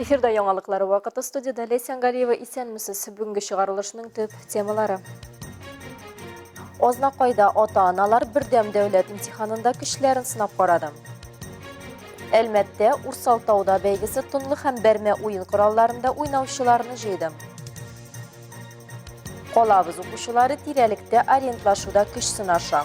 Эфирда яңалыклар вакыты студиядә Ләйсән Галиева исәнмесез. Бүгенге чыгарылышның төп темалары. Азнакайда ата-аналар бердәм дәүләт имтиханында көчләрен сынап карады. Әлмәттә Урсалтауда бәйгесе тынлы һәм бәрмә уен коралларында уйнаучыларны җыйды. Калабыз укучылары тирәлектә ориентлашуда көч сынаша.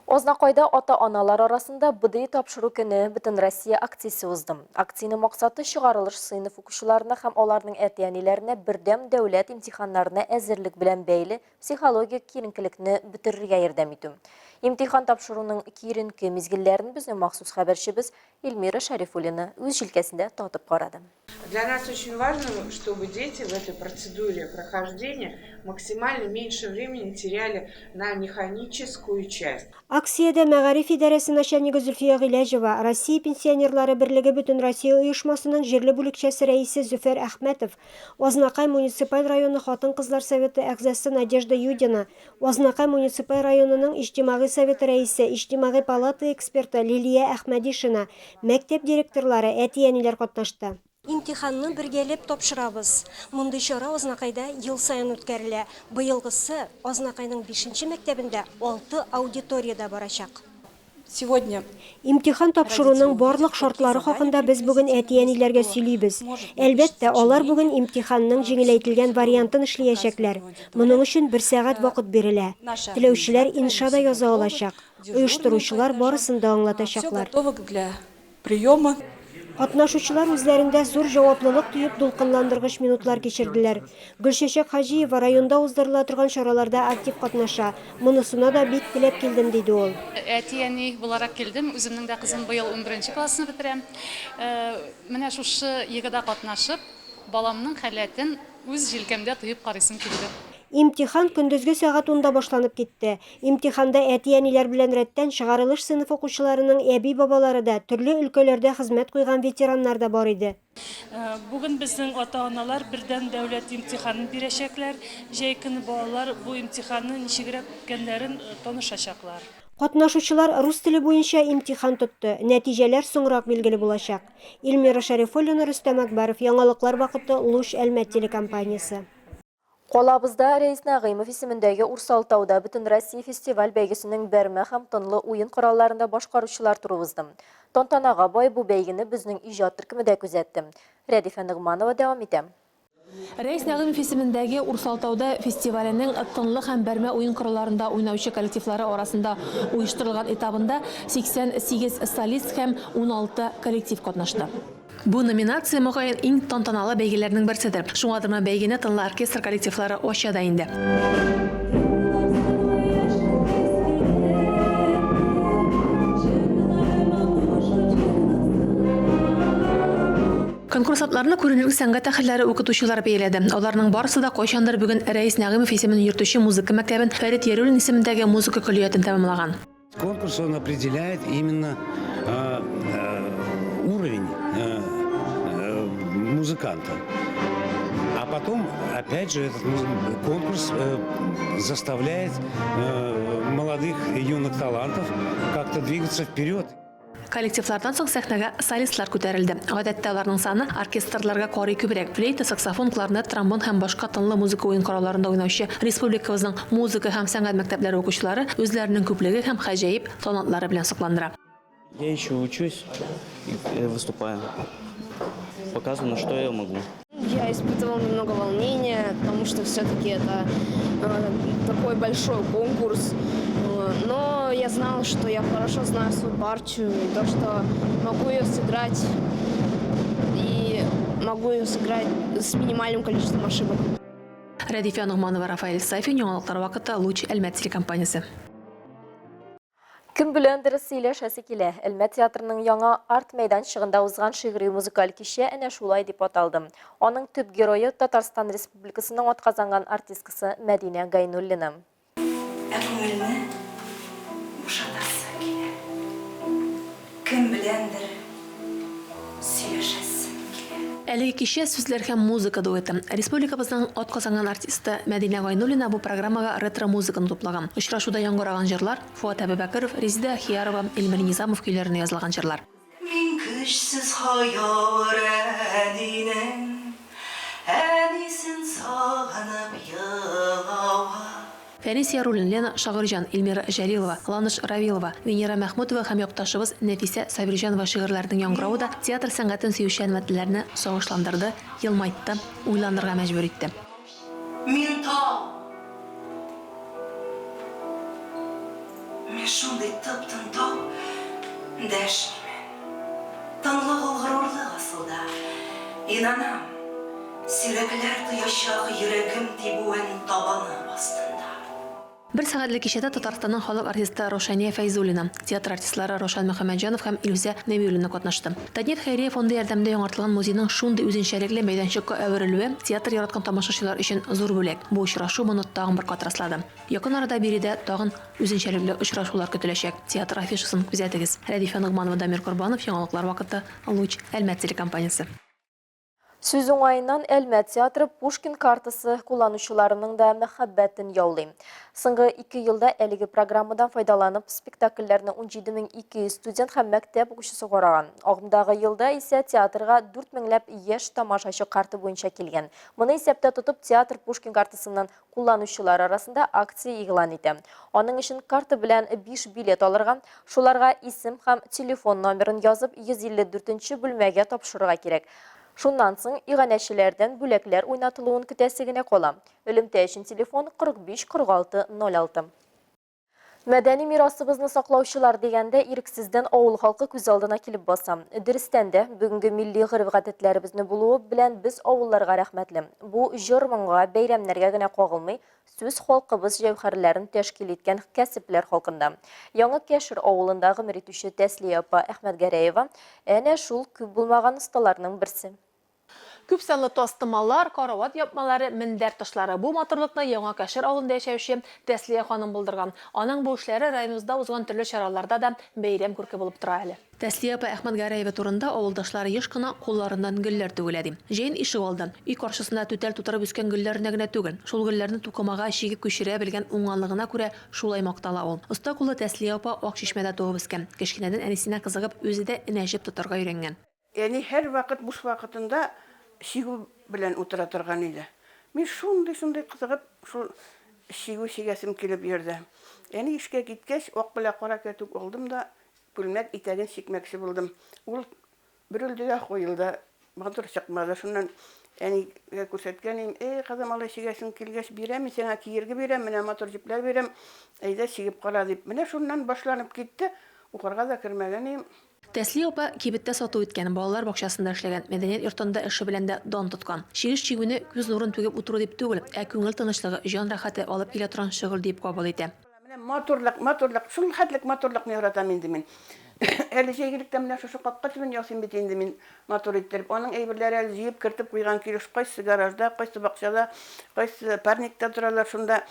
Азнакайда ата-аналар арасында БДИ тапшыру көне Бөтенроссия акциясе узды. Акциянең максаты чыгарылыш сыйныф укучыларына һәм аларның әти-әниләренә бердәм дәүләт имтиханнарына әзерлек белән бәйле психологик киеренкелекне бетерергә ярдәм итү. Имтихан тапшыруның киеренке мизгелләрен безнең махсус хәбәрчебез Эльмира Шәрифуллина үз җилкәсендә татып карады. Для нас очень важно, чтобы дети в этой процедуре прохождения максимально меньше времени теряли на механическую часть. Акциядә мәгариф идарәсе начальнигы Зөлфия Гыйләҗева, Россия пенсионерлары берлеге Бөтенроссия оешмасының җирле бүлекчәсе рәисе Зөфәр Әхмәтов, Азнакай муниципаль районы хатын-кызлар советы әгъзасы Надежда Юдина, Азнакай муниципаль районының Иҗтимагый советы рәисе, Иҗтимагый палата эксперты Лилия Әхмәдишина, мәктәп директорлары, әти-әниләр катнашты. Имтиханны бергәләп тапшырабыз. Мондый чара Азнакайда ел саен үткәрелә. Быелгысы Азнакайның бишенче мәктәбендә алты аудиториядә барачак. Сегодня Имтихан тапшыруның барлык шартлары хакында без бүген әти-әниләргә сөйлибез. Әлбәттә, алар бүген имтиханның җиңеләйтелгән вариантын эшлиячәкләр. Моның өчен бер сәгать вакыт бирелә. Теләүчеләр инша да яза алачак. Оештыручылар барысын да аңлатачаклар. Приема. Катнашучылар үзләрендә зур җаваплылык тоеп дулкынландыргыч минутлар кичерделәр. Гөлчәчәк Хаҗиева районда уздырыла торган чараларда актив катнаша. Монысына да бик теләп килдем, диде ул. Әти-әни буларак килдем. Үземнең дә кызым быел унберенче классны бетерә. Менә шушы ЕГЭда катнашып, баламның халәтен үз җилкәмдә тоеп карыйсым килде. Имтихан көндезге сәгать унда башланып китте. Имтиханда әти-әниләр белән рәттән чыгарылыш сыйныф укучыларының әби-бабалары да, төрле өлкәләрдә хезмәт куйган ветераннар да бар иде. Бүген безнең ата-аналар бердәм дәүләт имтиханын бирәчәкләр. Җәй көне балалар бу имтиханны ничегрәк үткәннәрен танышачаклар. Катнашучылар рус теле буенча имтихан тотты, нәтиҗәләр соңрак билгеле булачак. Эльмира Шәрифуллина, Рөстәм Әкбәров, Яңалыклар вакыты, Луч, Әлмәт телекомпаниясе. Калабызда Рәис Нәгыймов исемендәге Урсалтауда Бөтенроссия фестиваль-бәйгесенең бәрмә һәм тынлы уен коралларында башкаручылар туры узды. Тантанага бай бу бәйгене безнең иҗат төркеме дә күзәтте. Рәдифә Ногманова дәвам итә. Рәис Нәгыймов исемендәге Урсалтауда фестиваленең тынлы һәм бәрмә уен коралларында уйнаучы коллективлары арасында оештырылган этабында 88 солист һәм 16 коллектив катнашты. Бу номинация, мөгаен, иң тантаналы бәйгеләрнең берседер. Шуңадыр менә бәйгене тынлы оркестр коллективлары ача да инде. Конкурсантларны күренекле сәнгать әһелләре, укытучылар бәяләде. Аларның барысы да кайчандыр бүген Рәис Нәгыймов исемен йөртүче музыка мәктәбен, Фәрит Яруллин исемендәге музыка көллиятен тәмамлаган. Конкурс он определяет именно э, э, уровень э, музыканта. А потом, опять же, этот конкурс заставляет молодых и юных талантов как-то двигаться вперед. Коллективлардан соң сәхнәгә солистлар күтәрелде. Гадәттә аларның саны оркестрларга карый күбрәк. Флейта, саксофон, кларнет, тромбон һәм башка тынлы музыка уен коралларында уйнаучы республикабызның музыка һәм сәнгать мәктәпләре укучылары үзләренең күплеге һәм гаҗәеп талантлары белән сокландыра. Я еще учусь и выступаю. Показываю, на что я могу. Я испытывала немного волнения, потому что все-таки это э, такой большой конкурс. Э, но я знала, что я хорошо знаю свою партию, и то, что могу ее сыграть, и могу ее сыграть с минимальным количеством ошибок. Рәдифә Ногманова, Рафаэль Сафин, Яңалыклар вакыты, Луч, Әлмәт телекомпаниясе. Кем беләндер сөйләшәсе килә. Әлмәт театрының яңа арт-мәйданчыгында узган шигъри музыкаль кичә әнә шулай дип аталды. Аның төп герое Татарстан Республикасының атказанган артисткасы Мәдинә Гайнуллина. Ә күңелне бушатасы килә. Кем беләндер сөйләшәсем килә. Әлеге кичә сүзләр һәм музыка дуэты. Республикабызның атказанган артисты Мәдинә Гайнуллина бу программага ретро-музыканы туплаган. Очрашуда яңгыраган җырлар, Фоат Әбүбәкеров, Резеда Ахиярова, Эльмир Низамов көйләренә язылган җырлар. Мин көләм. Көчсез хаявыр әнинең Әнисен сагынып елавы. Фәнис Яруллин, Лена Шагыйрьҗан, Эльмира Җәлилова, Ландыш Равилова, Венера Мәхмүтова һәм якташыбыз Нәфисә Сабирҗанова шигырьләренең яңгыравы да театр сәнгатен сөюче әлмәтлеләрне сагышландырды, елмайтты, уйланырга мәҗбүр итте. Мин тау. Мин шундый тып-тын тау, дәшмимен. Тынлык ул горурлык асылда. Инанам, сирәкләр тоячак йөрәгем тибүен табаным астында. Бер сәгатьлек кичәдә Татарстанның халык артисты Раушания Фәйзуллина, театр артистлары Раушан Мөхәммәтҗанов һәм Илүзә Нәбиуллина катнашты. Татнефть хәйрия фонды ярдәмендә яңартылган музейның шундый үзенчәлекле мәйданчыкка әверелүе театр яраткан тамашачылар өчен зур бүләк. Бу очрашу моны тагын бер кат раслады. Якын арада биредә тагын үзенчәлекле очрашулар көтеләчәк. Театр афишасын күзәтегез. Рәдифә Ногманова, Дамир Корбанов, Яңалыклар вакыты, Луч, Әлмәт телекомпаниясе. Сүз уңаеннан, Әлмәт театры Пушкин картасы кулланучыларының да мәхәббәтен яулый. Соңгы ике елда әлеге программадан файдаланып, спектакльләрне 17200 студент һәм мәктәп укучысы караган. Агымдагы елда исә театрга 4 меңләп яшь тамашачы карта буенча килгән. Моны исәптә тотып, театр Пушкин картасыннан кулланучылар арасында акция игълан итә. Аның өчен карта белән 5 билет алырга, шуларга исем һәм телефон номерын язып 154 нче бүлмәгә тапшырырга кирәк. Шуннан соң иганәчеләрдән бүләкләр уйнатылуын көтәсе генә кала. Элемтә өчен телефон 45 46 06. Мәдәни мирасыбызны саклаучылар дигәндә ирексездән авыл халкы күз алдына килеп баса. Дөрестән дә, бүгенге милли гореф-гадәтләребезне булуы белән без авылларга рәхмәтле. Бу җыр-моңга, бәйрәмнәргә генә кагылмый, сүз халкыбыз җәүһәрләрен тәшкил иткән кәсепләр хакында. Яңа Кәшер авылында гомер итүче Тәслия апа Әхмәтгәрәева әнә шул күп булмаган осталарның берсе. Күпсанлы тастымаллар, карават япмалары, мендәр тышлары. Бу матурлыкны Яңа Кәшер авылында яшәүче Тәслия ханым булдырган. Аның бу эшләре районыбызда узган төрле чараларда да бәйрәм күрке булып тора әле. Тәслия апа Әхмәтгәрәева турында авылдашлары еш кына кулларыннан гөлләр түгелә, ди. Җәен ишегалды, өй каршысында түтәл тутырып үскән гөлләренә генә түгел, шул гөлләрне тукымага чигеп күчерә белгән уңганлыгына күрә шулай мактала ул. Оста куллы Тәслия апа Ак Чишмәдә туып үскән. Кечкенәдән әнисенә кызыгып, үзе дә энә-җеп тотарга өйрәнгән. Әни һәрвакыт буш вакытында чигү белән утыра торган иде. Мин шундый-шундый кызыгып шул чигү чигәсем килеп йөрде. Әни эшкә киткәч, ак белән кара кәтүк алдым да, күлмәк итәген чикмәкче булдым. Ул бөрелде дә куелды, матур чыкмады. Шуннан әнигә күрсәткән идем, Эй, кызым, алай чигәсең килгәч, бирәм мин сиңа киерге бирәм, менә матур җепләр бирәм, әйдә чигеп кара, дип. Менә шуннан башланып китте. Укырга да кермәгән идем. Тәслия апа кибеттә сату иткән, балалар бакчасында эшләгән, мәдәният йортында эше белән дә дан тоткан. Чигеш чигүне күз нурын түгеп утыру дип түгел, ә күңел тынычлыгы, җан рәхәте алып килә торган шөгыль диеп кабул итә. Менә матурлык, матурлык, шул хәтлек матурлыкны яратам инде мин. Әле җәйгелектә менә шушы капка төбен ясыйм бит инде мин матур иттереп. Аның әйберләре әле җыеп кертеп куйган килеш, кайсы гаражда, кайсы бакчада, кайсы парникта торалар шунда.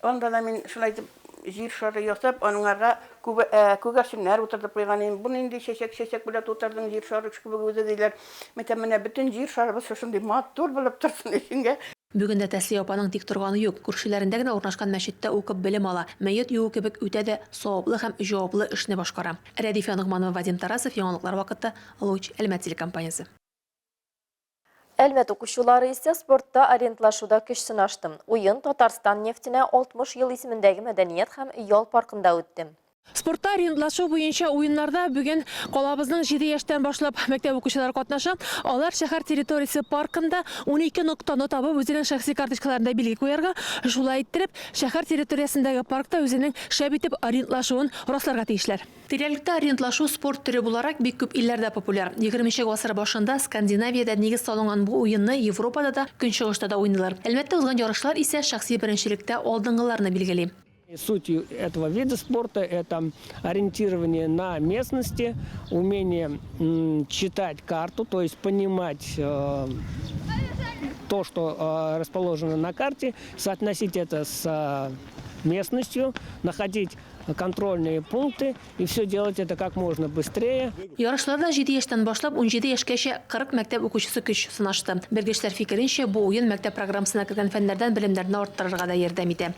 Анда да мин шулай итеп Җир шары ясап, аныңарга күгәрченнәр утыртып куйган идем. Бу нинди чәчәк, чәчәк белән тутырдың җир шары кебек үзе, диләр. Мәйтәм, менә бөтен җир шарыбыз шушындый матур булып торсын өченгә. Бүген дә Тәслия апаның тик торганы юк. Күршеләрендә генә урнашкан мәчеттә укып белем ала, мәет юу кебек үтә дә саваплы һәм җаваплы эшне башкара. Рәдифә Ногманова, Вадим Тарасов, Яңалыклар вакыты, Луч, Әлмәт телекомпаниясе. Әлмәт укучылары исә спортта ориентлашуда көч сынашты. Уен Татарстан нефтенә 60 ел исемендәге мәдәният һәм ял паркында үтте. Спортта ориентлашу буенча уеннарда бүген калабызның җиде яшьтән башлап мәктәп укучылары катнаша. Алар шәһәр территориясе паркында 12 ноктаны табып, үзенең шәхси карточкаларында билге куярга, шулай иттереп, шәһәр территориясендәге паркта үзенең шәп итеп ориентлашуын расларга тиешләр. Тирәлектә ориентлашу спорт төре буларак бик күп илләрдә популяр. Егерменче гасыр башында Скандинавиядә нигез салынган бу уенны Европада да, Көнчыгышта да уйныйлар. Әлмәттә узган ярышлар исә шәхси беренчелектә алдынгыларны билгели. Суть этого вида спорта, это ориентирование на местности, умение читать карту, то есть понимать э, то, что э, расположено на карте, соотносить это с э, местностью, находить контрольные пункты и все делать это как можно быстрее. Ярышларда җиде яшьтән башлап 17 яшькәчә 40 мәктәп укучысы көч сынашты. Белгечләр фикеренчә, бу уен мәктәп программасына кергән фәннәрдән белемнәрне арттырырга да ярдәм итә.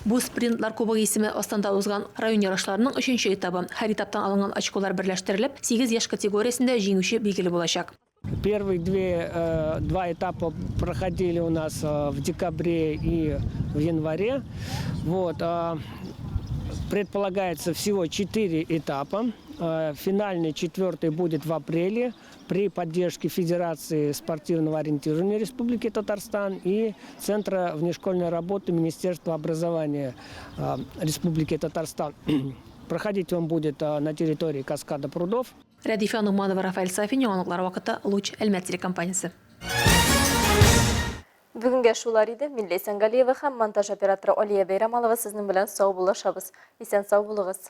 Бу спринтлар кубогы исеме астында узган район ярышларының өченче этабы. Һәр этаптан алынган очколар берләштерелеп, сигез яшь категориясендә җиңүче билгеле булачак. Первые две, э, два этапа проходили у нас э, в декабре и в январе. Вот, а, предполагается всего четыре этапа. Э, финальный четвертый будет в апреле при поддержке Федерации спортивного ориентирования Республики Татарстан и Центра внешкольной работы Министерства образования Республики Татарстан. Проходить он будет на территории Каскада прудов. Рәдифә Ногманова, Рафаэль Сафин, Яңалыклар вакыты, Луч, Әлмәт телекомпаниясе. Бүгенгә шулар иде. Мин Ләйсән Галиева һәм монтаж операторы Алия Бәйрәмалова сезнең белән саубуллашабыз. Исән-сау булыгыз.